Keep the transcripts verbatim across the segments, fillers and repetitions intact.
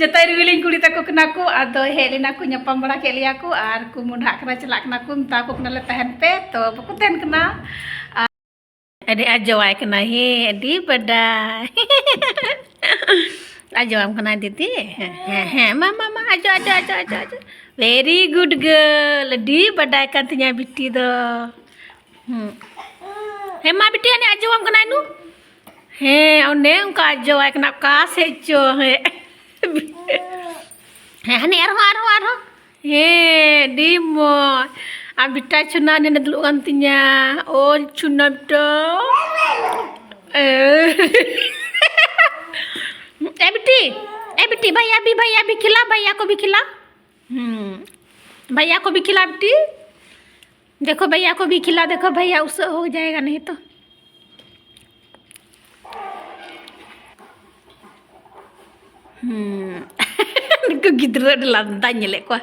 ᱡᱚᱛᱚ ᱨᱤᱣᱤᱞᱤᱧ ᱠᱩᱲᱤ ᱛᱟᱠᱚ ᱠᱟᱱᱟ ᱠᱚ, ᱟᱫᱚ ᱦᱮᱡ ᱞᱮᱱᱟ ᱠᱚ, ᱧᱟᱯᱟᱢ ᱵᱟᱲᱟ ᱠᱮᱫ ᱞᱮᱭᱟ ᱠᱚ ᱟᱨ ᱠᱚ ᱢᱚᱸᱰᱷᱟᱜ ᱠᱟᱱᱟ, ᱪᱟᱞᱟᱜ ᱠᱟᱱᱟ ᱠᱚ, ᱢᱮᱛᱟ ᱠᱚ ᱠᱟᱱᱟᱞᱮ ᱛᱟᱦᱮᱱ ᱯᱮ, ᱛᱚ ᱵᱟᱠᱚ ᱛᱟᱦᱮᱱ ᱠᱟᱱᱟ᱾ ᱟᱨ ᱟᱹᱰᱤ ᱟᱸᱴ ᱡᱚᱣᱟᱭ ᱠᱟᱱᱟ, ᱦᱮᱸ, ᱟᱹᱰᱤ ᱵᱟᱰᱟᱭ᱾ ᱟᱸᱡᱚᱢᱟᱢ ᱠᱟᱱᱟ ᱫᱤᱫᱤ? ᱦᱮᱸ, ᱦᱮᱸ, ᱦᱮᱸ, ᱢᱟ, ᱢᱟ, ᱢᱟ, ᱟᱡᱚ, ᱟᱡᱚ, ᱟᱡᱚ, ᱟᱡᱚ, ᱟᱡᱚ᱾ Very good girl, ᱟᱹᱰᱤ ᱵᱟᱰᱟᱭ ᱠᱟᱱ ᱛᱤᱧᱟ ᱵᱤᱴᱤ ᱫᱚ᱾ ᱦᱩᱸ᱾ ᱦᱮᱸ, ᱢᱟ ᱵᱤᱴᱤ, ᱦᱟᱱᱮ ᱟᱸᱡᱚᱢᱟᱢ ᱠᱟᱱᱟ ᱱᱩ? ᱦᱮᱸ, ᱚᱱᱮ ᱚᱱᱠᱟ ᱟᱸᱡᱚᱣᱟᱭ ᱠᱟᱱᱟ, ᱚᱠᱟ ᱥᱮᱫ ᱪᱚ, ᱦᱮᱸ᱾ ᱦᱮᱸ, ᱦᱟᱱᱮ ᱟᱨᱦᱚᱸ, ᱟᱨᱦᱚᱸ, ᱟᱨᱦᱚᱸ᱾ ᱦᱮᱸ, ᱟᱹᱰᱤ ᱢᱚᱡᱽ᱾ ᱟᱨ ᱵᱮᱴᱟ ᱪᱷᱩᱱᱟ ᱱᱮ ᱫᱩᱲᱩᱵ ᱠᱟᱱ ᱛᱤᱧᱟ᱾ ᱚ, ᱪᱷᱩᱱᱟ ᱵᱮᱴᱟ᱾ ᱮ᱾ ए बेटी, ए बेटी, भैया भी, भैया भी खिला, भैया को भी खिला। हम्म, भैया को भी खिला बेटी। देखो भैया को भी खिला, देखो भैया उससे हो जाएगा नहीं तो। ᱦᱩᱸ᱾ ᱱᱩᱠᱩ ᱜᱤᱫᱽᱨᱟᱹ ᱟᱹᱰᱤ ᱞᱟᱸᱫᱟᱧ ᱧᱮᱞᱮᱫ ᱠᱚᱣᱟ᱾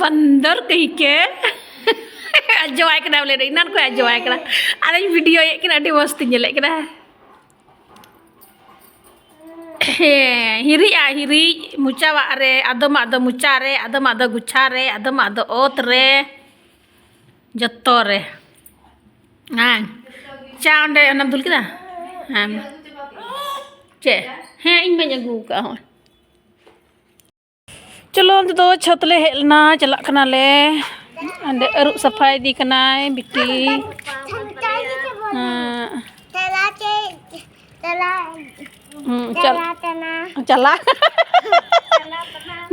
ᱵᱟᱱᱫᱚᱨ ᱠᱟᱹᱦᱤ ᱠᱮ᱾ ᱟᱡᱚᱣᱟᱭ ᱠᱟᱱᱟ ᱵᱚᱞᱮ, ᱮᱱᱟᱱ ᱠᱷᱚᱱ ᱟᱡᱚᱣᱟᱭ ᱠᱟᱱᱟ᱾ ᱟᱨᱤᱧ ᱵᱷᱤᱰᱤᱭᱳᱭᱮᱫ ᱠᱤᱱᱟ, ᱟᱹᱰᱤ ᱢᱚᱡᱽ ᱛᱤᱧ ᱧᱮᱞᱮᱫ ᱠᱤᱱᱟ᱾ ᱦᱮᱸ, ᱦᱤᱨᱤᱡᱼᱟ ᱦᱤᱨᱤᱡ, ᱢᱚᱪᱟᱣᱟᱜ ᱨᱮ, ᱟᱫᱚᱢᱟᱜ ᱫᱚ ᱢᱚᱪᱟ ᱨᱮ, ᱟᱫᱚᱢᱟᱜ ᱫᱚ ᱜᱚᱪᱷᱟ ᱨᱮ, ᱟᱫᱚᱢᱟᱜ ᱫᱚ ᱚᱛ ᱨᱮ, ᱡᱚᱛᱚ ᱨᱮ᱾ ᱦᱮᱸ, ᱪᱟ ᱚᱸᱰᱮ ᱚᱱᱟᱢ ᱫᱩᱞ ᱠᱮᱫᱟ? ᱦᱮᱸ, ᱪᱮᱫ? ᱦᱮᱸ, ᱤᱧ ᱢᱟᱧ ᱟᱹᱜᱩ ᱟᱠᱟᱫᱼᱟ, ᱦᱚᱸᱜᱼᱚᱭ᱾ ᱪᱚᱞᱚ, ᱚᱱᱛᱮ ᱫᱚ ᱪᱷᱟᱹᱛ ᱞᱮ ᱦᱮᱡ ᱞᱮᱱᱟ, ᱪᱟᱞᱟᱜ ᱠᱟᱱᱟᱞᱮ᱾ ᱚᱸᱰᱮ ᱟᱹᱨᱩᱵ ᱥᱟᱯᱷᱟ ᱤᱫᱤ ᱠᱟᱱᱟᱭ ᱵᱤᱴᱤ᱾ ᱦᱮᱸ᱾ ᱦᱩᱸ, ᱪᱟᱞ-, ᱪᱟᱞᱟᱜ᱾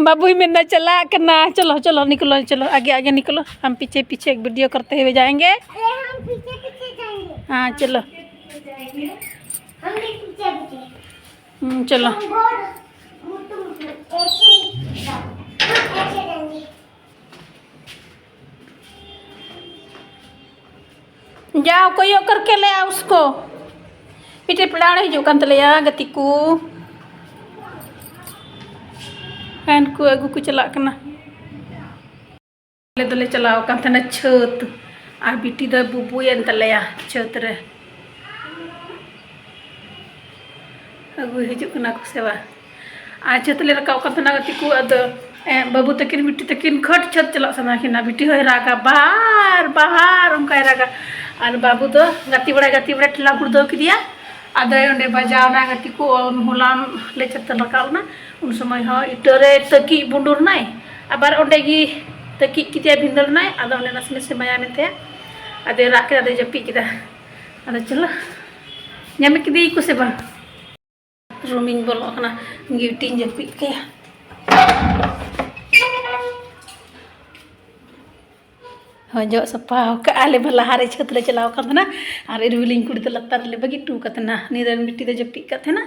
ᱵᱟᱹᱵᱩᱭ ᱢᱮᱱᱫᱟ ᱪᱟᱞᱟᱜ ᱠᱟᱱᱟ᱾ ᱪᱚᱞᱚ, ᱪᱚᱞᱚ, ᱱᱤᱠᱞᱚ, ᱪᱚᱞᱚ, ᱟᱜᱮ, ᱟᱜᱮ ᱱᱤᱠᱞᱚ, ᱦᱟᱢ ᱯᱤᱪᱷᱮ ᱯᱤᱪᱷᱮ ᱵᱷᱤᱰᱤᱭᱳ ᱠᱟᱨᱛᱮ ᱦᱩᱭ ᱡᱟᱭᱮᱸᱜᱮ᱾ ᱦᱮᱸ, ᱪᱚᱞᱚ᱾ ᱦᱩᱸ, ᱪᱚᱞᱚ᱾ जाओ, कोई और करके ले आओ उसको। ᱢᱤᱫᱴᱮᱡ ᱯᱮᱲᱟ ᱦᱚᱲᱮ ᱦᱤᱡᱩᱜ ᱠᱟᱱ ᱛᱟᱞᱮᱭᱟ, ᱜᱟᱛᱮ ᱠᱚ᱾ ᱯᱷᱮᱱ ᱠᱚ ᱟᱹᱜᱩ ᱠᱚ ᱪᱟᱞᱟᱜ ᱠᱟᱱᱟ᱾ ᱟᱞᱮ ᱫᱚᱞᱮ ᱪᱟᱞᱟᱣ ᱟᱠᱟᱱ ᱛᱟᱦᱮᱱᱟ ᱪᱷᱟᱹᱛ, ᱟᱨ ᱵᱤᱴᱤ ᱫᱚᱭ ᱵᱩᱵᱩᱭᱮᱱ ᱛᱟᱞᱮᱭᱟ ᱪᱷᱟᱹᱛ ᱨᱮ᱾ ᱟᱹᱜᱩᱭ ᱦᱤᱡᱩᱜ ᱠᱟᱱᱟ ᱠᱚ ᱥᱮ ᱵᱟᱝ? ᱟᱨ ᱪᱷᱟᱹᱛ ᱞᱮ ᱨᱟᱠᱟᱵ ᱠᱟᱱ ᱛᱟᱦᱮᱱᱟ ᱜᱟᱛᱮ ᱠᱚ᱾ ᱟᱫᱚ, ᱮ, ᱵᱟᱹᱵᱩ ᱛᱟᱹᱠᱤᱱ ᱵᱤᱴᱤ ᱛᱟᱹᱠᱤᱱ ᱠᱷᱟᱹᱴ ᱪᱷᱟᱹᱛ ᱪᱟᱞᱟᱜ ᱥᱟᱱᱟ ᱠᱤᱱᱟ᱾ ᱵᱤᱴᱤ ᱦᱚᱸᱭ ᱨᱟᱜᱟ, ᱵᱟᱦᱟᱨ ᱵᱟᱦᱟᱨ ᱚᱱᱠᱟᱭ ᱨᱟᱜᱟ᱾ ᱟᱨ ᱵᱟᱹᱵᱩ ᱫᱚ ᱜᱟᱛᱮ ᱵᱟᱲᱟᱭ ᱜᱟᱛᱮ ᱵᱟᱲᱟᱭ ᱴᱷᱮᱞᱟᱣ ᱜᱩᱲᱫᱟᱹᱣ ᱠᱮᱫᱮᱭᱟ᱾ ᱟᱫᱚ ᱚᱸᱰᱮ ᱵᱟᱡᱟᱣ ᱮᱱᱟ ᱜᱟᱛᱮ ᱠᱚ᱾ ᱦᱚᱞᱟ ᱞᱮ ᱪᱷᱟᱹᱛ ᱨᱟᱠᱟᱵ ᱞᱮᱱᱟ, ᱩᱱ ᱥᱚᱢᱚᱭ ᱦᱚᱸ ᱤᱴᱟᱹ ᱨᱮ ᱛᱟᱹᱠᱤᱡ ᱵᱩᱸᱰᱩᱨ ᱮᱱᱟᱭ, ᱟᱵᱟᱨ ᱚᱸᱰᱮ ᱜᱮ ᱛᱟᱹᱠᱤᱡ ᱠᱮᱫᱮᱭᱟ, ᱵᱷᱤᱸᱫᱟᱹᱲ ᱮᱱᱟᱭ᱾ ᱟᱫᱚ ᱚᱸᱰᱮ ᱱᱟᱥᱮ ᱱᱟᱥᱮ ᱢᱟᱭᱟᱢ ᱮᱱ ᱛᱟᱭᱟ, ᱟᱫᱚᱭ ᱨᱟᱜ ᱠᱮᱫᱟ, ᱟᱫᱚᱭ ᱡᱟᱹᱯᱤᱫ ᱠᱮᱫᱟ᱾ ᱟᱫᱚ ᱪᱚᱞᱚ, ᱧᱟᱢ ᱠᱮᱫᱮᱭᱟ ᱠᱚ ᱥᱮ ᱵᱟᱝ? ᱨᱩᱢᱤᱧ ᱵᱚᱞᱚᱜ ᱠᱟᱱᱟ, ᱜᱤᱴᱤᱧ ᱡᱟᱹᱯᱤᱫ ᱠᱟᱭᱟ᱾ ᱦᱚᱸ, ᱡᱚᱜ ᱥᱟᱯᱷᱟ ᱟᱠᱟᱫᱼᱟ ᱞᱮ, ᱞᱟᱦᱟᱨᱮ ᱪᱷᱟᱹᱛ ᱞᱮ ᱪᱟᱞᱟᱣ ᱟᱠᱟᱱ ᱛᱟᱦᱮᱱᱟ᱾ ᱟᱨ ᱤᱨᱣᱤᱞᱤᱧ ᱠᱩᱲᱤ ᱫᱚ ᱞᱟᱛᱟᱨ ᱨᱮᱞᱮ ᱵᱟᱹᱜᱤ ᱦᱚᱴᱚ ᱟᱠᱟᱫ ᱛᱟᱦᱮᱱᱟ᱾ ᱱᱤᱭᱟᱹ ᱨᱮᱱ ᱵᱤᱴᱤ ᱫᱚ ᱡᱟᱹᱯᱤᱫ ᱠᱟᱫ ᱛᱟᱦᱮᱱᱟ,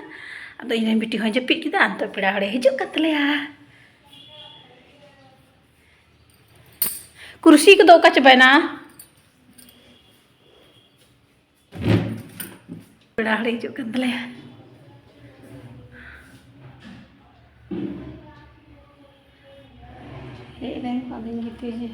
ᱟᱫᱚ ᱤᱧ ᱨᱮᱱ ᱵᱤᱴᱤ ᱦᱚᱸᱭ ᱡᱟᱹᱯᱤᱫ ᱠᱮᱫᱟ᱾ ᱟᱨ ᱱᱤᱛᱚᱜ ᱯᱮᱲᱟ ᱦᱚᱲᱮ ᱦᱤᱡᱩᱜ ᱠᱟᱱ ᱛᱟᱞᱮᱭᱟ᱾ ᱠᱩᱨᱥᱤ ᱠᱚᱫᱚ ᱚᱠᱟ ᱪᱟᱵᱟᱭᱮᱱᱟ? ᱯᱮᱲᱟ ᱦᱚᱲᱮ ᱦᱤᱡᱩᱜ ᱠᱟᱱ ᱛᱟᱞᱮᱭᱟ᱾ ᱦᱮᱡ ᱮᱱᱟᱭ, ᱟᱫᱚᱧ ᱜᱤᱛᱤᱡᱟ᱾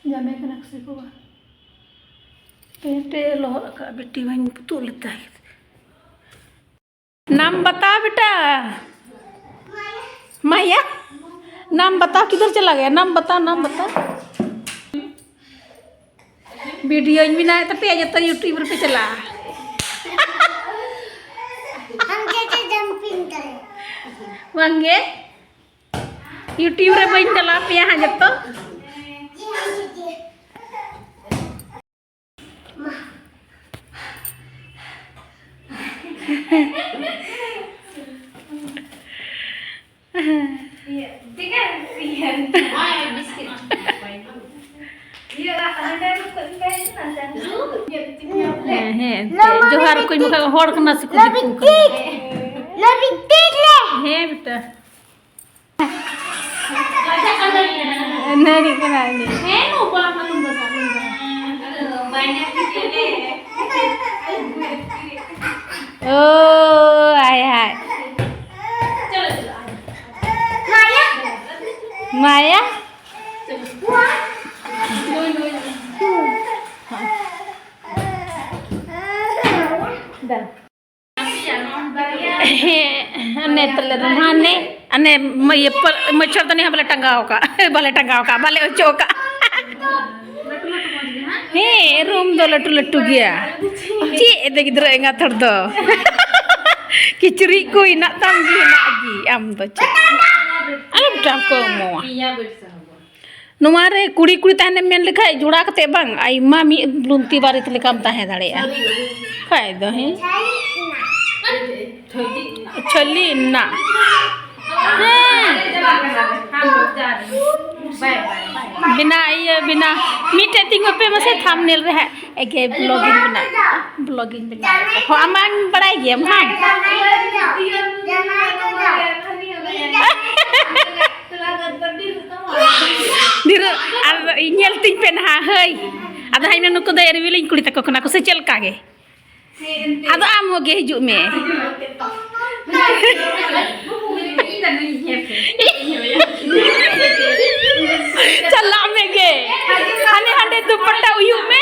ᱧᱟᱢᱮ ᱠᱟᱱᱟ ᱠᱚ ᱥᱮ ᱠᱚ ᱵᱟᱝ? ᱯᱮᱱᱴ ᱮ ᱞᱚᱦᱚᱫ ᱟᱠᱟᱫ, ᱵᱤᱴᱤ ᱢᱟᱧ ᱯᱩᱛᱩᱜ ᱞᱮᱛᱟᱭ᱾ नाम बता बेटा। माया, नाम बताओ, किधर चला गया? नाम बता, नाम बता। वीडियो ᱵᱮᱱᱟᱣᱮᱫ ᱛᱟᱯᱮᱭᱟ, ᱡᱚᱛᱚ YouTube ᱨᱮᱯᱮ ᱪᱟᱞᱟᱜᱼᱟ᱾ हम कैसे जंपिंग करें? ᱵᱟᱝᱜᱮ, YouTube ᱨᱮ ᱵᱟᱹᱧ ᱪᱟᱞᱟᱣ ᱯᱮᱭᱟ ᱦᱟᱸᱜ ᱡᱚᱛᱚ᱾ ᱦᱮᱸ, ᱦᱮᱸ, ᱮᱱᱛᱮ ᱡᱚᱦᱟᱨ ᱠᱚᱧ ᱵᱟᱠᱷᱟᱡ ᱦᱚᱲ ᱠᱟᱱᱟ ᱥᱮ ᱠᱚ ᱫᱤᱠᱩ ᱠᱟᱱᱟ? ᱦᱮᱸ, ᱵᱮᱴᱟ᱾ ᱱᱟᱹᱲᱤ ᱠᱟᱱᱟ ᱩᱱᱤ᱾ ᱳ, ᱟᱭ ᱦᱟᱭ᱾ ᱢᱟᱭᱟ᱾ ᱦᱮᱸ, ᱦᱟᱱᱮ ᱛᱟᱞᱮ ᱨᱩᱢ, ᱦᱟᱱᱮ, ᱦᱟᱱᱮ ᱢᱟ-, ᱤᱭᱟᱹ, ᱯᱟ-, ᱢᱟᱹᱪᱷᱟᱹᱨ ᱫᱟᱹᱱᱤ ᱦᱚᱸ ᱵᱟᱞᱮ ᱴᱟᱸᱜᱟᱣ ᱟᱠᱟᱫ᱾ ᱵᱟᱞᱮ ᱴᱟᱸᱜᱟᱣ ᱟᱠᱟᱫ, ᱵᱟᱞᱮ ᱚᱪᱚᱜ ᱟᱠᱟᱫ᱾ ᱦᱮᱸ, ᱨᱩᱢ ᱫᱚ ᱞᱟᱹᱴᱩ ᱞᱟᱹᱴᱩ ᱜᱮᱭᱟ᱾ ᱪᱮᱫ ᱮᱫᱮ ᱜᱤᱫᱽᱨᱟᱹ ᱮᱸᱜᱟᱛ ᱦᱚᱲ ᱫᱚ? ᱠᱤᱪᱨᱤᱡ ᱠᱚ ᱦᱮᱱᱟᱜ ᱛᱟᱢ ᱜᱮ, ᱦᱮᱱᱟᱜ ᱜᱮ, ᱟᱢ ᱫᱚ ᱪᱮᱫ? ᱟᱞᱚᱢ ᱴᱟᱠᱚ ᱮᱢᱚᱜᱼᱟ᱾ ᱱᱚᱣᱟ ᱨᱮ ᱠᱩᱲᱤ ᱠᱩᱲᱤ ᱛᱟᱦᱮᱱᱮᱢ ᱢᱮᱱ ᱞᱮᱠᱷᱟᱡ, ᱡᱚᱲᱟ ᱠᱟᱛᱮ ᱵᱟᱝ, ᱟᱭᱢᱟ ᱢᱤᱫ ᱞᱩᱝᱛᱤ ᱵᱟᱨᱮᱛ ᱞᱮᱠᱟᱢ ᱛᱟᱦᱮᱸ ᱫᱟᱲᱮᱭᱟᱜᱼᱟ᱾ ᱠᱷᱟᱡ ᱫᱚ, ᱦᱮᱸ᱾ ᱪᱷᱟᱹᱞᱤ ᱨᱮᱱᱟᱜ᱾ ᱦᱮᱸ᱾ ᱵᱮᱱᱟ, ᱤᱭᱟᱹ, ᱵᱮᱱᱟ᱾ ᱢᱤᱫᱴᱮᱡ ᱛᱤᱸᱜᱩ ᱯᱮ ᱢᱟᱥᱮ, thumbnail ᱨᱮ ᱦᱟᱸᱜ᱾ ᱮᱠᱮ vlogging ᱵᱮᱱᱟᱣ, vlogging ᱵᱮᱱᱟᱣ᱾ ᱦᱚᱸ, ᱟᱢ ᱵᱟᱲᱟᱭ ᱜᱮᱭᱟᱢ, ᱦᱮᱸ? ᱫᱷᱤᱨᱩ, ᱟᱨ ᱧᱮᱞ ᱛᱤᱧ ᱯᱮ ᱱᱟᱦᱟᱜ, ᱦᱟᱹᱭ᱾ ᱟᱫᱚ ᱦᱟᱸᱜ ᱱᱩᱠᱩ ᱫᱚ ᱨᱤᱣᱤᱞᱤᱧ ᱠᱩᱲᱤ ᱛᱟᱠᱚ ᱠᱟᱱᱟ ᱠᱚ ᱥᱮ ᱪᱮᱫ ᱞᱮᱠᱟ ᱜᱮ? ᱟᱫᱚ ᱟᱢ ᱦᱚᱸ ᱜᱮ ᱦᱤᱡᱩᱜ ᱢᱮ᱾ ᱪᱟᱞᱟᱜ ᱢᱮ ᱜᱮ᱾ ᱦᱟᱱᱮ ᱦᱟᱸᱰᱮ ᱫᱩᱯᱟᱴᱟ ᱩᱭᱩᱜ ᱢᱮ᱾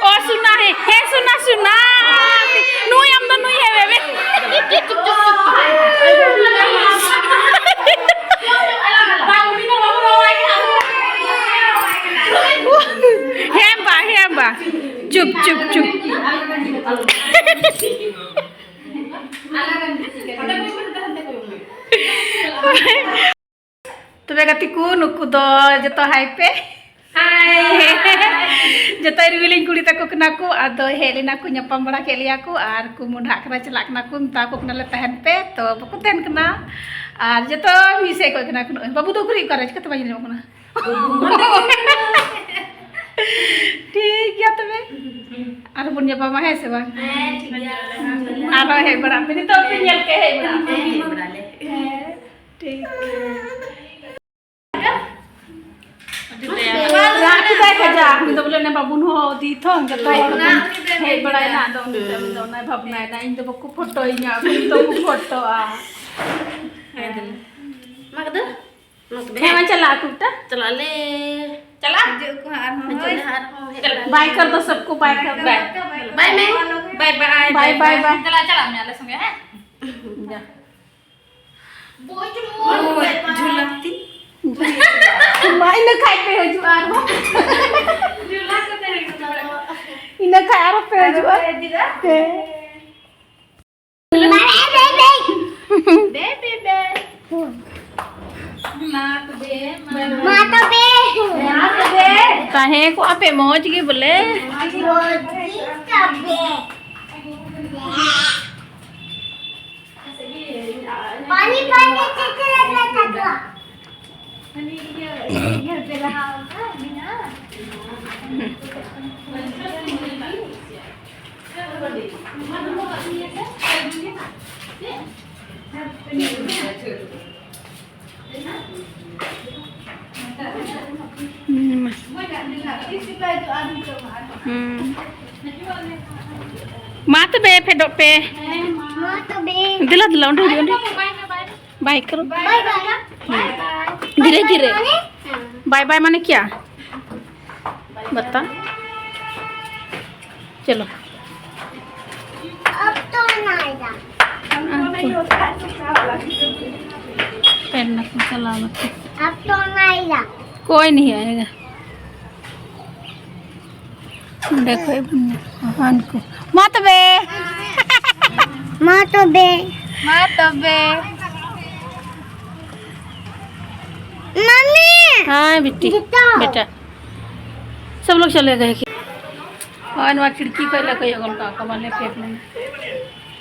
ᱚ ᱥᱩᱱᱟ, ᱦᱮ, ᱦᱮ ᱥᱩᱱᱟ, ᱥᱩᱱᱟ᱾ ᱱᱩᱭ ᱟᱢ ᱫᱚ ᱱᱩᱭ ᱦᱮ ᱵᱮᱵᱮ᱾ ᱦᱮ ᱵᱟ, ᱦᱮ ᱵᱟ᱾ ᱪᱩᱯ, ᱪᱩᱯ, ᱪᱩᱯ᱾ ᱛᱚᱵᱮ ᱜᱟᱛᱮ ᱠᱚ, ᱱᱩᱠᱩ ᱫᱚ ᱡᱚᱛᱚ ᱦᱟᱭ ᱯᱮ᱾ ᱦᱟᱭ᱾ ᱡᱚᱛᱚ ᱨᱤᱣᱤᱞᱤᱧ ᱠᱩᱲᱤ ᱛᱟᱠᱚ ᱠᱟᱱᱟ ᱠᱚ᱾ ᱟᱫᱚ ᱦᱮᱡ ᱞᱮᱱᱟ ᱠᱚ, ᱧᱟᱯᱟᱢ ᱵᱟᱲᱟ ᱠᱮᱫ ᱞᱮᱭᱟ ᱠᱚ ᱟᱨ ᱠᱚ ᱢᱚᱸᱰᱷᱟᱜ ᱠᱟᱱᱟ, ᱪᱟᱞᱟᱜ ᱠᱟᱱᱟ ᱠᱚ᱾ ᱢᱮᱛᱟ ᱠᱚ ᱠᱟᱱᱟᱞᱮ ᱛᱟᱦᱮᱱ ᱯᱮ, ᱛᱚ ᱵᱟᱠᱚ ᱛᱟᱦᱮᱱ ᱠᱟᱱᱟ᱾ ᱟᱨ ᱡᱚᱛᱚ ᱢᱤᱫ ᱥᱮᱫ ᱠᱚ ᱠᱟᱱᱟ ᱠᱚ᱾ ᱱᱚᱜᱼᱚᱭ ᱵᱟᱹᱵᱩ ᱫᱚ ᱩᱠᱩᱨᱤᱡ, ᱚᱠᱟᱨᱮ, ᱪᱤᱠᱟᱹᱛᱮ ᱵᱟᱭ ᱧᱮᱞ ᱧᱟᱢᱚᱜ ᱠᱟᱱᱟ? ᱴᱷᱤᱠ ᱜᱮᱭᱟ ᱛᱚᱵᱮ, ᱟᱨᱦᱚᱸ ᱵᱚᱱ ᱧᱟᱯᱟᱢᱟ, ᱦᱮᱸ ᱥᱮ ᱵᱟᱝ? ᱦᱮᱸ, ᱴᱷᱤᱠ ᱜᱮᱭᱟ᱾ ᱟᱨᱦᱚᱸ ᱦᱮᱡ ᱵᱟᱲᱟᱜ ᱯᱮ, ᱱᱤᱛᱚᱜ ᱯᱮ ᱧᱮᱞ ᱯᱮ, ᱦᱮᱡ ᱵᱟᱲᱟᱜ ᱯᱮ᱾ ᱦᱮᱸ, ᱦᱮᱡ ᱵᱟᱲᱟᱜ ᱟᱞᱮ᱾ ᱦᱮᱸ, ᱴᱷᱤᱠ᱾ ᱨᱟᱜ ᱠᱮᱫᱟᱭ ᱠᱟᱡᱟᱠ, ᱩᱱᱤ ᱫᱚ ᱵᱚᱞᱮ ᱚᱱᱮ ᱵᱟᱵᱩᱱ ᱦᱚᱸ ᱤᱫᱤ ᱛᱷᱚ, ᱡᱚᱛᱚ ᱦᱚᱲ ᱵᱚᱱ ᱦᱮᱡ ᱵᱟᱲᱟᱭᱮᱱᱟ, ᱟᱫᱚ ᱩᱱᱤ ᱫᱚ, ᱩᱱᱤ ᱫᱚ ᱚᱱᱟᱭ ᱵᱷᱟᱵᱽᱱᱟᱭᱮᱫᱟ, ᱤᱧ ᱫᱚ ᱵᱟᱠᱚ ᱯᱷᱳᱴᱳᱭᱤᱧᱟ, ᱟᱠᱚ ᱫᱚ ᱠᱚ ᱯᱷᱳᱴᱳᱜᱼᱟ᱾ ᱦᱮᱸ, ᱢᱟ ᱠᱟᱫᱟ᱾ ᱢᱟ ᱛᱚᱵᱮ᱾ ᱦᱮᱸ, ᱢᱟ ᱪᱟᱞᱟᱜ ᱟᱠᱚ ᱵᱮᱴᱟ᱾ ᱪᱟᱞᱟᱜ ᱟᱞᱮ᱾ ᱪᱟᱞᱟᱜ? ᱦᱤᱡᱩᱜ ᱠᱚ ᱟᱨᱦᱚᱸ, ᱦᱳᱭ᱾ ᱵᱟᱭ ᱠᱚᱨ ᱫᱚ ᱥᱚᱵᱠᱚ ᱵᱟᱭ ᱠᱚᱨ ᱫᱚ᱾ ᱵᱟᱭ ᱢᱮ᱾ ᱵᱟᱭ ᱵᱟᱭ᱾ ᱵᱟᱭ ᱵᱟᱭ ᱵᱟᱭ᱾ ᱫᱮᱞᱟ ᱪᱟᱞᱟᱜ ᱢᱮ ᱟᱞᱮ ᱥᱚᱸᱜᱮ, ᱦᱮᱸ? ᱡᱟ᱾ ᱵᱳᱭ ᱪᱩᱢᱩ᱾ ᱳᱭ, ᱡᱷᱩᱞᱟᱱᱛᱤ᱾ ᱢᱟ ᱤᱱᱟᱹ ᱠᱷᱟᱡ ᱯᱮ ᱦᱤᱡᱩᱜᱼᱟ ᱟᱨᱦᱚᱸ᱾ ᱡᱷᱩᱞᱟ ᱠᱚ ᱛᱟᱦᱮᱸ ᱠᱟᱱᱟ᱾ ᱤᱱᱟᱹ ᱠᱷᱟᱡ ᱟᱨᱦᱚᱸ ᱯᱮ ᱦᱤᱡᱩᱜᱼᱟ᱾ ᱦᱮᱸ᱾ ᱵᱮ, ᱵᱮ, ᱵᱮ᱾ ᱢᱟ ᱛᱚᱵᱮ, ᱢᱟ᱾ ᱢᱟ ᱛᱚᱵᱮ᱾ ᱢᱟ ᱛᱚᱵᱮ᱾ ᱛᱟᱦᱮᱸ ᱠᱚᱜᱼᱟ ᱯᱮ ᱢᱚᱡᱽ ᱜᱮ ᱵᱚᱞᱮ᱾ ᱢᱚᱡᱽ ᱜᱮ ᱛᱚᱵᱮ᱾ ᱯᱟᱱᱤ ᱯᱟᱱᱤ ᱪᱮᱪᱮ ᱞᱟᱜᱟ ᱛᱟᱠᱚ᱾ ᱦᱩᱸ᱾ ᱢᱟ ᱛᱚᱵᱮ, ᱯᱷᱮᱰᱚᱜ ᱯᱮ᱾ ᱢᱟ ᱛᱚᱵᱮ᱾ ᱫᱮᱞᱟ, ᱫᱮᱞᱟ, ᱚᱸᱰᱮ ᱦᱤᱡᱩᱜ, ᱚᱸᱰᱮ᱾ ᱵᱟᱭ ᱠᱚᱨᱚ᱾ ᱵᱟᱭ ᱵᱟᱭ᱾ ᱦᱩᱸ᱾ ᱫᱷᱤᱨᱮ ᱫᱷᱤᱨᱮ᱾ ᱵᱟᱭ ᱵᱟᱭ ᱢᱟᱱᱮ ᱠᱭᱟ? ᱵᱟᱛᱟ᱾ ᱪᱚᱞᱚ᱾ अब तो नहीं आएगा। ᱯᱮᱱ ᱱᱟᱠᱚ ᱪᱟᱞᱟᱣ ᱱᱟᱠᱚ᱾ अब तो नहीं आएगा। कोई नहीं आएगा। ᱚᱸᱰᱮ ᱠᱷᱚᱡ ᱵᱚᱱ ᱧᱮᱞ ᱠᱚᱣᱟ ᱦᱟᱱᱠᱩ᱾ ᱢᱟ ᱛᱚᱵᱮ᱾ ᱢᱟ ᱛᱚᱵᱮ᱾ ᱢᱟ ᱛᱚᱵᱮ᱾ मम्मी। हाँ बेटी। बेटा। सब लोग चले गए कि? ᱦᱳᱭ, ᱱᱚᱣᱟ ᱠᱷᱤᱲᱠᱤ ᱠᱷᱚᱡ ᱞᱮ ᱠᱚᱭᱚᱜ ᱜᱚᱫ ᱠᱟᱜ ᱠᱚᱣᱟ, ᱵᱟᱞᱮ ᱯᱷᱮᱰ ᱞᱮᱱᱟ᱾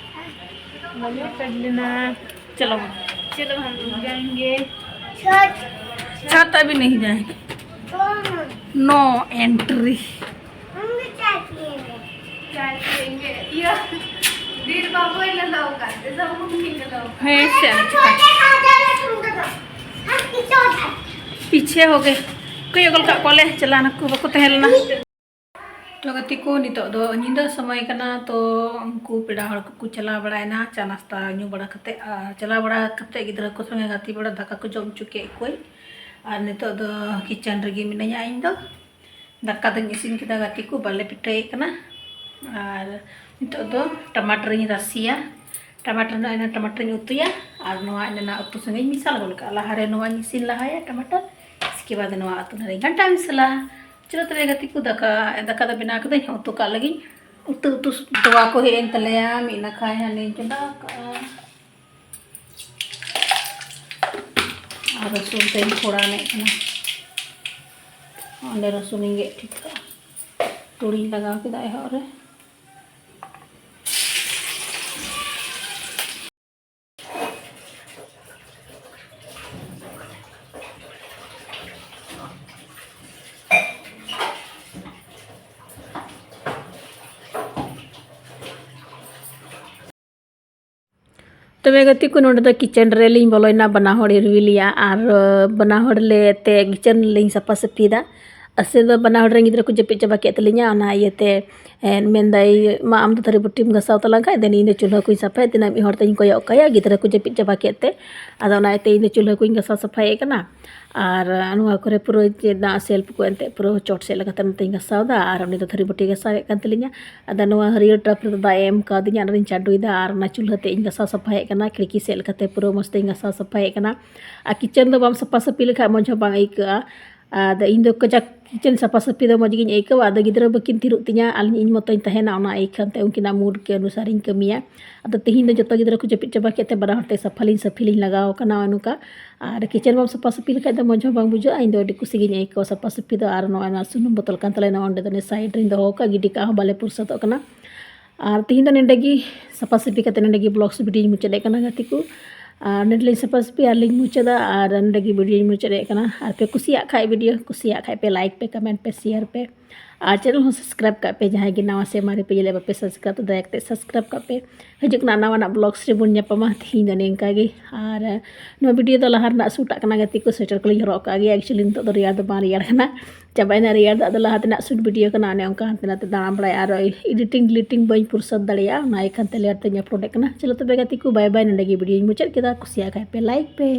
ᱵᱟᱞᱮ ᱯᱷᱮᱰ ᱞᱮᱱᱟ᱾ चलो। चलो, हम लोग जाएंगे। छत। छत अभी नहीं जाएंगे। कौन? No entry। हम भी चाय पिएंगे। चाय पिएंगे। ये बीर बाबू ने लोग आते, सब हम नहीं लोग। ᱦᱮᱸ, ᱥᱮ ᱟᱨ ᱪᱤᱠᱟ᱾ ᱯᱤᱪᱷᱮ ᱦᱳ ᱜᱮ᱾ ᱠᱚᱭᱚᱜ ᱜᱚᱫ ᱠᱟᱜ ᱠᱚᱣᱟᱞᱮ, ᱪᱟᱞᱟᱣ ᱱᱟᱠᱚ, ᱵᱟᱠᱚ ᱛᱟᱦᱮᱸ ᱞᱮᱱᱟ᱾ ᱛᱚ ᱜᱟᱛᱮ ᱠᱚ, ᱱᱤᱛᱚᱜ ᱫᱚ ᱧᱤᱫᱟᱹ ᱥᱚᱢᱚᱭ ᱠᱟᱱᱟ, ᱛᱚ ᱩᱱᱠᱩ ᱯᱮᱲᱟ ᱦᱚᱲ ᱠᱚᱠᱚ ᱪᱟᱞᱟᱣ ᱵᱟᱲᱟᱭᱮᱱᱟ ᱪᱟ ᱱᱟᱥᱛᱟ ᱧᱩ ᱵᱟᱲᱟ ᱠᱟᱛᱮ, ᱟᱨ ᱪᱟᱞᱟᱣ ᱵᱟᱲᱟ ᱠᱟᱛᱮ ᱜᱤᱫᱽᱨᱟᱹ ᱠᱚ ᱥᱚᱸᱜᱮ ᱜᱟᱛᱮ ᱵᱟᱲᱟ ᱫᱟᱠᱟ ᱠᱚ ᱡᱚᱢ ᱦᱚᱪᱚ ᱠᱮᱫ ᱠᱚᱣᱟᱧ᱾ ᱟᱨ ᱱᱤᱛᱚᱜ ᱫᱚ ᱠᱤᱪᱮᱱ ᱨᱮᱜᱮ ᱢᱤᱱᱟᱹᱧᱟ ᱤᱧ ᱫᱚ᱾ ᱫᱟᱠᱟ ᱫᱚᱧ ᱤᱥᱤᱱ ᱠᱮᱫᱟ ᱜᱟᱛᱮ ᱠᱚ, ᱵᱟᱞᱮ ᱯᱤᱴᱷᱟᱹᱭᱮᱫ ᱠᱟᱱᱟ᱾ ᱟᱨ ᱱᱤᱛᱚᱜ ᱫᱚ ᱴᱟᱢᱟᱴᱟᱨᱤᱧ ᱨᱟᱥᱮᱭᱟ᱾ ᱴᱟᱢᱟᱴᱟᱨ ᱱᱚᱜᱼᱚᱭ ᱱᱚᱣᱟ ᱴᱟᱢᱟᱴᱟᱨᱤᱧ ᱩᱛᱩᱭᱟ᱾ ᱟᱨ ᱱᱚᱣᱟ ᱮᱱᱟᱱᱟᱜ ᱩᱛᱩ ᱥᱚᱸᱜᱮᱧ ᱢᱮᱥᱟᱞ ᱜᱚᱫ ᱠᱟᱜᱼᱟ᱾ ᱞᱟᱦᱟᱨᱮ ᱱᱚᱣᱟᱧ ᱤᱥᱤᱱ ᱞᱟᱦᱟᱭᱟ ᱴᱟᱢᱟᱴᱟᱨ, ᱤᱥᱠᱮ ᱵᱟᱫ ᱱᱚᱣᱟ ᱩᱛᱩ ᱱᱟᱨᱤᱧ ᱜᱷᱟᱱᱴᱟ ᱢᱮᱥᱟᱞᱟ᱾ ᱪᱚᱞᱚ ᱛᱚᱵᱮ ᱜᱟᱛᱮ ᱠᱚ, ᱫᱟᱠᱟ, ᱫᱟᱠᱟ ᱫᱚ ᱵᱮᱱᱟᱣ ᱠᱟᱹᱫᱟᱹᱧ, ᱩᱛᱩ ᱠᱟᱜ ᱞᱟᱹᱜᱤᱫ᱾ ᱩᱛᱩ, ᱩᱛᱩ ᱛᱚᱣᱟ ᱠᱚ ᱦᱮᱡ ᱮᱱ ᱛᱟᱞᱮᱭᱟ, ᱢᱤᱫ ᱱᱟᱠᱷᱟᱭ ᱦᱟᱱᱮᱧ ᱪᱚᱸᱫᱟ ᱠᱟᱜᱼᱟ᱾ ᱟᱨ ᱨᱟᱹᱥᱩᱱ ᱛᱮᱧ ᱯᱷᱳᱲᱟᱱᱮᱫ ᱠᱟᱱᱟ᱾ ᱚᱸᱰᱮ ᱨᱟᱹᱥᱩᱱᱤᱧ ᱜᱮᱫ ᱴᱷᱤᱠ ᱠᱟᱜᱼᱟ᱾ ᱛᱩᱲᱤᱧ ᱞᱟᱜᱟᱣ ᱠᱮᱫᱟ ᱮᱦᱚᱵ ᱨᱮ᱾ ᱛᱚᱵᱮ ᱜᱟᱛᱮ ᱠᱚ, ᱱᱚᱰᱮ ᱫᱚ ᱠᱤᱪᱮᱱ ᱨᱮᱞᱤᱧ ᱵᱚᱞᱚᱭᱮᱱᱟ, ᱵᱟᱱᱟ ᱦᱚᱲ ᱨᱤᱣᱤᱞᱤᱭᱟ ᱟᱨ, ᱟᱹ, ᱵᱟᱱᱟ ᱦᱚᱲ ᱞᱮ ᱛᱮ ᱠᱤᱪᱮᱱ ᱞᱤᱧ ᱥᱟᱯᱷᱟ ᱥᱟᱹᱯᱷᱤᱭᱮᱫᱟ᱾ ᱟᱥᱮ ᱫᱚ ᱵᱟᱱᱟ ᱦᱚᱲ ᱨᱮᱱ ᱜᱤᱫᱽᱨᱟᱹ ᱠᱚ ᱡᱟᱹᱯᱤᱫ ᱪᱟᱵᱟ ᱠᱮᱫ ᱛᱟᱹᱞᱤᱧᱟ, ᱚᱱᱟ ᱤᱭᱟᱹᱛᱮ, ᱮ, ᱢᱮᱱᱫᱟᱭ, "ᱢᱟ, ᱟᱢ ᱫᱚ ᱛᱷᱟᱹᱨᱤ ᱵᱟᱹᱴᱤᱢ ᱜᱷᱟᱥᱟᱣ ᱛᱟᱞᱟᱝ ᱠᱷᱟᱡ, ᱫᱮᱱ ᱤᱧ ᱫᱚ ᱪᱩᱞᱦᱟᱹ ᱠᱚᱧ ᱥᱟᱯᱷᱟᱭᱟ, ᱛᱤᱱᱟᱹᱜ ᱢᱤᱫ ᱦᱚᱲ ᱛᱮᱧ ᱠᱚᱭᱚᱜ ᱠᱟᱭᱟ, ᱜᱤᱫᱽᱨᱟᱹ ᱠᱚ ᱡᱟᱹᱯᱤᱫ ᱪᱟᱵᱟ ᱠᱮᱫ ᱛᱮ, ᱟᱫᱚ ᱚᱱᱟ ᱤᱭᱟᱹᱛᱮ ᱤᱧ ᱫᱚ ᱪᱩᱞᱦᱟᱹ ᱠᱚᱧ ᱜᱷᱟᱥᱟᱣ ᱥᱟᱯᱷᱟᱭᱮᱫ ᱠᱟᱱᱟ᱾ ᱟᱨ ᱱᱚᱣᱟ ᱠᱚᱨᱮ ᱯᱩᱨᱟᱹ ᱪᱮᱫᱟᱜ ᱥᱮᱞᱯ ᱠᱚ ᱮᱱᱛᱮᱫ ᱯᱩᱨᱟᱹ ᱪᱚᱴ ᱥᱮᱫ ᱞᱮᱠᱟᱛᱮ ᱱᱚᱛᱮᱧ ᱜᱷᱟᱥᱟᱣ ᱮᱫᱟ, ᱟᱨ ᱩᱱᱤ ᱫᱚ ᱛᱷᱟᱹᱨᱤ ᱵᱟᱹᱴᱤ ᱜᱷᱟᱥᱟᱣᱮᱫ ᱠᱟᱱ ᱛᱟᱹᱞᱤᱧᱟ᱾ ᱟᱫᱚ ᱱᱚᱣᱟ ᱦᱟᱹᱨᱭᱟᱹᱲ ᱴᱟᱯ ᱨᱮᱫᱚ ᱫᱟᱜ ᱮ ᱮᱢ ᱠᱟᱣᱫᱤᱧᱟ, ᱚᱱᱟᱨᱤᱧ ᱪᱟᱰᱚᱭᱮᱫᱟ, ᱟᱨ ᱚᱱᱟ ᱪᱩᱞᱦᱟᱹ ᱛᱮ ᱤᱧ ᱜᱷᱟᱥᱟᱣ ᱥᱟᱯᱷᱟᱭᱮᱫ ᱠᱟᱱᱟ, ᱠᱷᱤᱲᱠᱤ ᱥᱮᱫ ᱞᱮᱠᱟᱛᱮ ᱯᱩᱨᱟᱹ ᱢᱚᱡᱽ ᱛᱮᱧ ᱜᱷᱟᱥᱟᱣ ᱥᱟᱯᱷᱟᱭᱮᱫ ᱠᱟᱱᱟ᱾ ᱟᱨ ᱠᱤᱪᱮᱱ ᱫᱚ ᱵᱟᱢ ᱥᱟᱯᱷᱟ ᱥᱟᱹᱯᱷᱤ ᱞᱮᱠᱷᱟᱡ ᱢᱚᱡᱽ ᱦᱚᱸ ᱵᱟᱝ ᱟᱹᱭᱠᱟᱹᱜᱼᱟ᱾ ᱟᱫᱚ ᱤᱧ ᱫᱚ ᱠᱟᱡᱟᱠ ᱠᱤᱪᱮᱱ ᱥᱟᱯᱷᱟ ᱥᱟᱹᱯᱷᱤ ᱫᱚ ᱢᱚᱡᱽ ᱜᱤᱧ ᱟᱹᱭᱠᱟᱹᱣᱟ᱾ ᱟᱫᱚ ᱜᱤᱫᱽᱨᱟᱹ ᱵᱟᱹᱠᱤᱱ ᱛᱷᱤᱨᱚᱜ ᱛᱤᱧᱟ, ᱟᱨ ᱤᱧ ᱢᱚᱛᱚᱧ ᱛᱟᱦᱮᱱᱟ, ᱚᱱᱟ ᱤᱭᱠᱷᱟᱹᱱ ᱛᱮ ᱩᱱᱠᱤᱱᱟᱜ ᱢᱩᱰ ᱠᱮ ᱚᱱᱩᱥᱟᱨᱤᱧ ᱠᱟᱹᱢᱤᱭᱟ᱾ ᱟᱫᱚ ᱛᱮᱦᱮᱧ ᱫᱚ ᱡᱚᱛᱚ ᱜᱤᱫᱽᱨᱟᱹ ᱠᱚ ᱡᱟᱹᱯᱤᱫ ᱪᱟᱵᱟ ᱠᱮᱫ ᱛᱮ ᱵᱟᱱᱟ ᱦᱚᱲ ᱛᱮ ᱥᱟᱯᱷᱟ ᱞᱤᱧ ᱥᱟᱹᱯᱷᱤ ᱞᱤᱧ ᱞᱟᱜᱟᱣ ᱠᱟᱱᱟ, ᱱᱚᱜᱼᱚᱭ ᱱᱚᱝᱠᱟ᱾ ᱟᱨ ᱠᱤᱪᱮᱱ ᱵᱟᱢ ᱥᱟᱯᱷᱟ ᱥᱟᱹᱯᱷᱤ ᱞᱮᱠᱷᱟᱡ ᱫᱚ ᱢᱚᱡᱽ ᱦᱚᱸ ᱵᱟᱝ ᱵᱩᱡᱷᱟᱹᱜᱼᱟ᱾ ᱤᱧ ᱫᱚ ᱟᱹᱰᱤ ᱠᱩᱥᱤ ᱜᱤᱧ ᱟᱹᱭᱠᱟᱹᱣᱟ ᱥᱟᱯᱷᱟ ᱥᱟᱹᱯᱷᱤ ᱫᱚ᱾ ᱟᱨ ᱱᱚᱜᱼᱚᱭ ᱱᱚᱣᱟ ᱥᱩᱱᱩᱢ ᱵᱚᱛᱚᱞ ᱠᱟᱱ ᱛᱟᱞᱮᱭᱟ, ᱱᱚᱜᱼᱚᱭ ᱱᱚᱸᱰᱮ ᱫᱚ ᱱᱤᱭᱟᱹ ᱥᱟᱭᱤᱰ ᱨᱤᱧ ᱫᱚᱦᱚ ᱠᱟᱜᱼᱟ, ᱜᱤᱰᱤ ᱠᱟᱜ ᱦᱚᱸ ᱵᱟᱞᱮ ᱯᱩᱨᱥᱟᱹᱫᱚᱜ ᱠᱟᱱᱟ᱾ ᱟᱨ ᱛᱮᱦᱮᱧ ᱫᱚ ᱱᱚᱸᱰᱮ ᱜᱮ ᱥᱟᱯᱷᱟ ᱥᱟᱹᱯᱷᱤ ᱠᱟᱛᱮ ᱱᱚᱸᱰᱮ ᱜᱮ ᱵᱞᱚᱜᱥ ᱵᱷᱤᱰᱤᱭᱳᱧ ᱢᱩᱪᱟᱹᱫ ᱮᱫ ᱠᱟᱱᱟ ᱜᱟᱛᱮ ᱠᱚ᱾ ᱟᱨ ᱱᱚᱸᱰᱮ ᱞᱤᱧ ᱥᱟᱯᱷᱟ ᱥᱟᱹᱯᱷᱤ ᱟᱨ ᱞᱤᱧ ᱢᱩᱪᱟᱹᱫᱟ, ᱟᱨ ᱱᱚᱸᱰᱮ ᱜᱮ ᱵᱷᱤᱰᱤᱭᱳᱧ ᱢᱩᱪᱟᱹᱫ ᱮᱫ ᱠᱟᱱᱟ᱾ ᱟᱨ ᱯᱮ ᱠᱩᱥᱤᱭᱟᱜ ᱠᱷᱟᱡ ᱵᱷᱤᱰᱤᱭᱳ, ᱠᱩᱥᱤᱭᱟᱜ ᱠᱷᱟᱡ ᱯᱮ ᱞᱟᱭᱤᱠ ᱯᱮ, ᱠᱚᱢᱮᱱᱴ ᱯᱮ, ᱥᱮᱭᱟᱨ ᱯᱮ᱾ ᱟᱨ ᱪᱮᱱᱮᱞ ᱦᱚᱸ ᱥᱟᱵᱥᱠᱨᱟᱭᱤᱵᱽ ᱠᱟᱜ ᱯᱮ, ᱡᱟᱦᱟᱸᱭ ᱜᱮ ᱱᱟᱣᱟ ᱥᱮ ᱢᱟᱨᱮ ᱯᱮ ᱧᱮᱞᱮᱫ ᱵᱟᱯᱮ ᱥᱟᱵᱥᱠᱨᱟᱭᱤᱵᱽ ᱫᱟᱭᱟ ᱠᱟᱛᱮ ᱥᱟᱵᱥᱠᱨᱟᱭᱤᱵᱽ ᱠᱟᱜ ᱯᱮ᱾ ᱦᱤᱡᱩᱜ ᱠᱟᱱᱟ ᱱᱟᱣᱟᱱᱟᱜ ᱵᱞᱚᱜᱥ ᱨᱮᱵᱚᱱ ᱧᱟᱯᱟᱢᱟ᱾ ᱛᱮᱦᱮᱧ ᱫᱚ ᱱᱤᱝᱠᱟ ᱜᱮ᱾ ᱟᱨ ᱱᱚᱣᱟ ᱵᱷᱤᱰᱤᱭᱳ ᱫᱚ ᱞᱟᱦᱟ ᱨᱮᱱᱟᱜ ᱥᱩᱴᱟᱜ ᱠᱟᱱᱟ ᱜᱟᱛᱮ ᱠᱚ, ᱥᱳᱭᱮᱴᱟᱨ ᱠᱚᱞᱤᱧ ᱦᱚᱨᱚᱜ ᱠᱟᱜ ᱜᱮᱭᱟ᱾ ᱮᱠᱪᱩᱭᱮᱞᱤ ᱱᱤᱛᱚᱜ ᱫᱚ ᱨᱮᱭᱟᱲ ᱫᱚ ᱵᱟᱝ ᱨᱮᱭᱟᱲ ᱠᱟᱱᱟ, ᱪᱟᱵᱟᱭᱮᱱᱟ ᱨᱮᱭᱟᱲ ᱫᱚ᱾ ᱟᱫᱚ ᱞᱟᱦᱟ ᱛᱮᱱᱟᱜ ᱥᱩᱴ ᱵᱷᱤᱰᱤᱭᱳ ᱠᱟᱱᱟ, ᱚᱱᱮ ᱚᱱᱠᱟ ᱦᱟᱱᱛᱮ ᱱᱟᱛᱮ ᱫᱟᱬᱟ ᱵᱟᱲᱟᱭ ᱟᱨ ᱮᱰᱤᱴᱤᱝ ᱰᱤᱞᱤᱴᱤᱝ ᱵᱟᱹᱧ ᱯᱩᱨᱥᱟᱹᱫ ᱫᱟᱲᱮᱭᱟᱜᱼᱟ, ᱚᱱᱟ ᱤᱭᱠᱷᱟᱹᱱ ᱛᱮ ᱞᱮᱴ ᱛᱮᱧ ᱟᱯᱞᱳᱰᱮᱫ ᱠᱟᱱᱟ᱾ ᱪᱚᱞᱚ ᱛᱚᱵᱮ ᱜᱟᱛᱮ ᱠᱚ, ᱵᱟᱭ ᱵᱟᱭ, ᱱᱚᱸᱰᱮ ᱜᱮ ᱵᱷᱤᱰᱤᱭᱳᱧ ᱢᱩᱪᱟᱹᱫ ᱠᱮᱫᱟ᱾ ᱠᱩᱥᱤᱭᱟᱜ ᱠᱷᱟᱡ ᱯᱮ ᱞᱟᱭᱤᱠ ᱯᱮ᱾